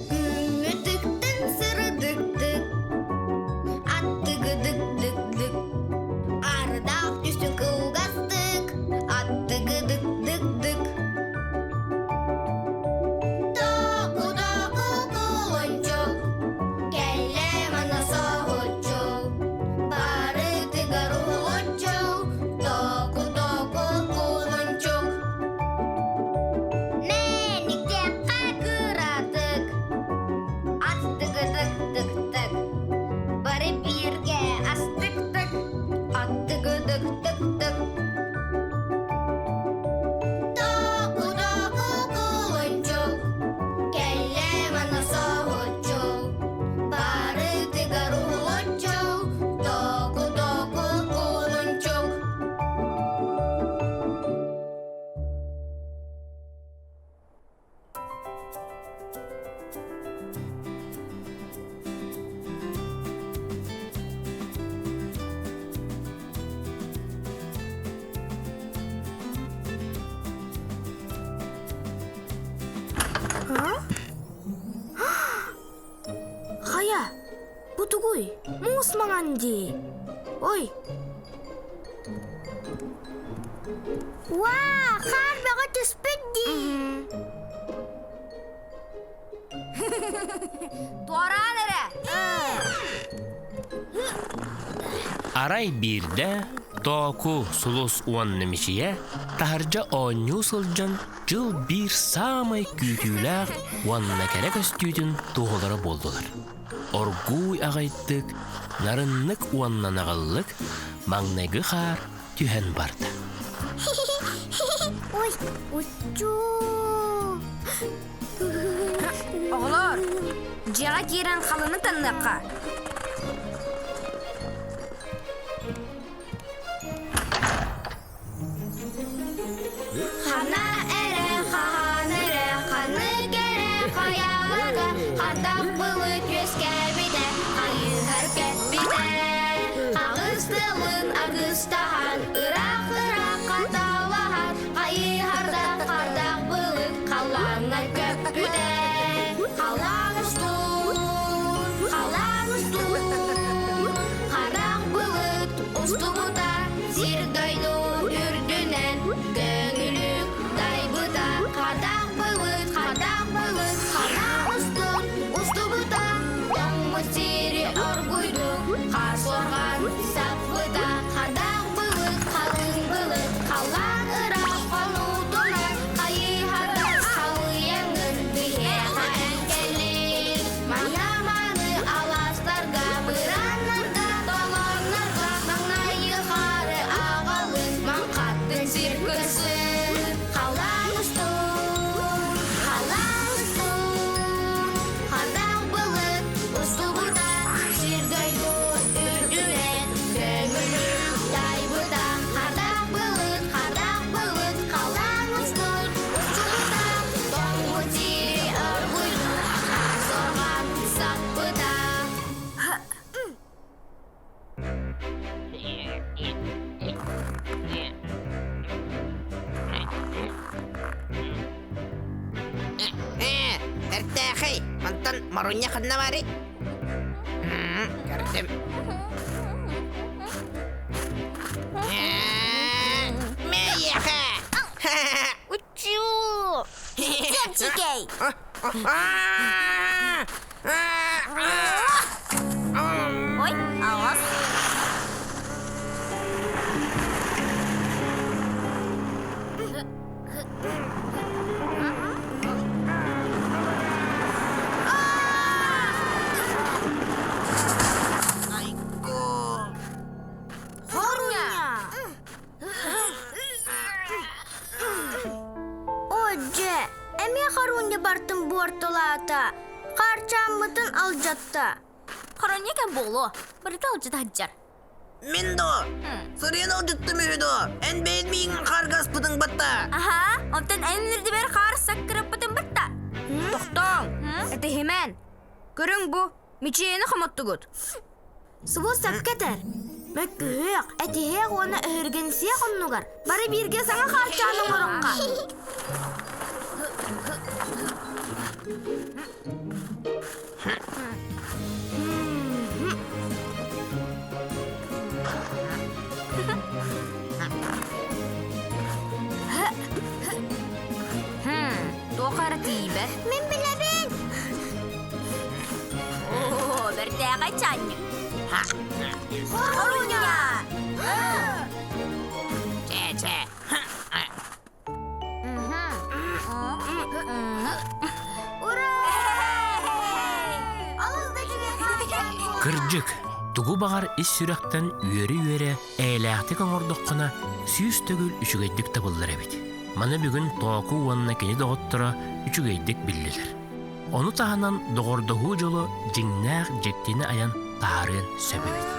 Күҥҥү тыктын сырдыктык, аттыгыдык-дык-дык, ардаах түсү кылгастык, аттыгыдык-дык-дык. Току-току кулунчук, кэллэ манна соһуччу, барытыгар уһулуччу, току-току кулунчук. Мэниктэххэ кыратык, аттыгыдык-тык-тык, бары бииргэ астык-тык, аттыгыдык-тык-тык. Току-току кулунчук, кэллэ манна соһуччу, барытыгар уһулуччу, току-току кулунчук. Хайа, бу тугуй? Муус маҥан дии. Ой, Уаа, хаар бөҕө түспүт дии. Туораан эрэ! Арай биирдэ Тооку Сулус уонна Мичийэ таһырдьа оонньуу сылдьан дьыл биир саамай күүтүүлээх уонна кэрэ көстүүтүн туоһулара буоллулар. Оргууй аҕайдык, нарыннык уонна наҕыллык маҥнайгы хаар түһэн барда. Ой, уччуу! Оҕолор, дьиэҕэ киирэн халыны таныахха. Хана эрэ, хаһан эрэ, ханнык эрэ хайаата, хардах былыт үөскээбитэ, хайыһар кэппитэ. Хаҕыс тылын агыстаһан, ыраах-ыраах хаталаһан, хайыһардах хардах былыт халлааҥҥа көппүтэ. Халлаан устун, халлаан устун, харах былыт устубута, Сир-дойду үрдүнэн көҥүлүк дайбыта, хатах былыт, хатах былыт, ханаа устун устубута, тоҥмут сири оргуйдук хас уорҕан саппыта, хатах былыт, халыҥ былыт, халлаан ыраах хонуутунан хайыһара халыйаҥын биһиэхэ эн кэллиҥ. Манна маны алаастарга, бырааннарга, толооннорго маҥнайгы хаары аҕалын, маҥхаттын сир кырсын. Халаан устун, халаан устун, хардах былыт устубута, сир-дойду үрдүнэн көҥүлүк тайбыта. Хардах былыт, хардах былыт, халаан устун устубута, тоҥмут сири оргуйдук сорҕан саппыта. Ээ, эртээхэй, мантан Марунья ханна барый? Көрдүм. Мэйиэхэ! Уччуу! Чэпчикэй! Ой, аҕас. Хоруня! О, дьэ, эмиэ Харунья бартын буортулаата. Хаарчааммытын алдьатта. Хоронья кэм буолуо, барыта алдьата сылдьар. Мин дуо? Сырыйан алдьаттым үһү дуо? Эн бэйэн миигин харгаспытыҥ батта. Аха, онтон эн үрдүбэр хаар саккыраппытын батта. Тохтооҥ, этиһимэн. Көрүҥ бу, мичийэни хомоттугут. Субу сөпкө этэр. Мөккүһүөх, этиһиэх уонна өһүргэнсиэх оннугар бары бииргэ саҥа хаарчаан оҥорохха. Туох эрэ тиийбэт. Мин билэбин! Оо, бэртээхэй чаанньык. Хоруня! Чэ-чэ. Ура! Алыс да үчүгэй Кырдьык, тугу баҕар ис сүрэхтэн үөрэ-үөрэ эйэлээхтик оҥордоххуна, 100 төгүл үчүгэйдик табыллар эбит. Маны бүгүн Тооку уонна кини доҕотторо үчүгэйдик биллилэр. Ону таһынан доҕордоһуу дьоло дьиҥнээх дьиктини айан таһаарыан сөп эбит.